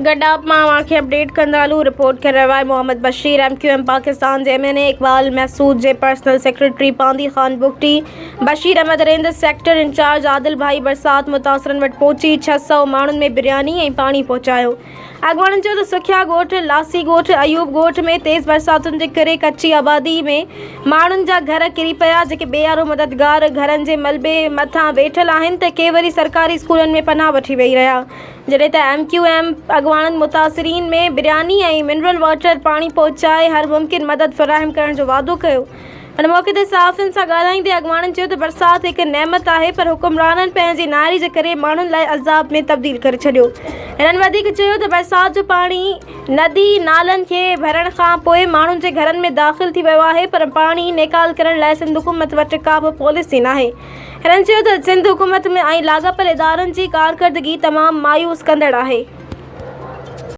گڏاپ مان اوهان کي اپڊيٽ ڪندا هلون رپورٽ ڪري رهيو آهي Muhammad Bashir M Q M Pakistan جي M N A Iqbal Mehsud جي personal secretary Pandhi Khan Bugti Bashir Ahmed Rind sector incharge Adil Bhai برسات متاثرن وٽ پهچي 600 ماڻهن ۾ برياني ۽ پاڻي پهچايو اڳواڻن چيو ته سکيا ڳوٺ لاسي ڳوٺ ايوب ڳوٺ ۾ تيز برساتن جي ڪري ڪچي آبادي ۾ ماڻهن جا گهر ڪري پيا جيڪي بي يارو مددگار گهرن جي ملبي مٿان ويٺل آهن ته ڪي وري سرڪاري اسڪولن ۾ پناهه وٺي ويهي رهيا جڏهن ته ايم ڪيو ايم اڳواڻن متاثرين ۾ برياني ۽ منرل واٽر پاڻي پهچائي هر ممڪن مدد فراهم ڪرڻ جو وعدو ڪيو. ان موقعي تي صحافين سان ڳالهائيندي اڳواڻن چيو ته برسات هڪ نعمت آهي پر حڪمرانن پنهنجي نااهلي جي ڪري ماڻهن لاء عذاب ۾ تبديل ڪري ڇڏيو. هنن وڌيڪ چيو ته برسات جو پاڻي ندي نالن کي ڀرڻ کان پوء ماڻهن جي گهرن ۾ داخل ٿي ويو آهي پر پاڻي نيڪال ڪرڻ لاء سنڌ حڪومت وٽ ڪا به پاليسي ناهي. هنن چيو ته سنڌ حڪومت ۽ لاڳاپيل ادارن جي ڪارڪردگي تمام مايوس ڪندڙ آهي.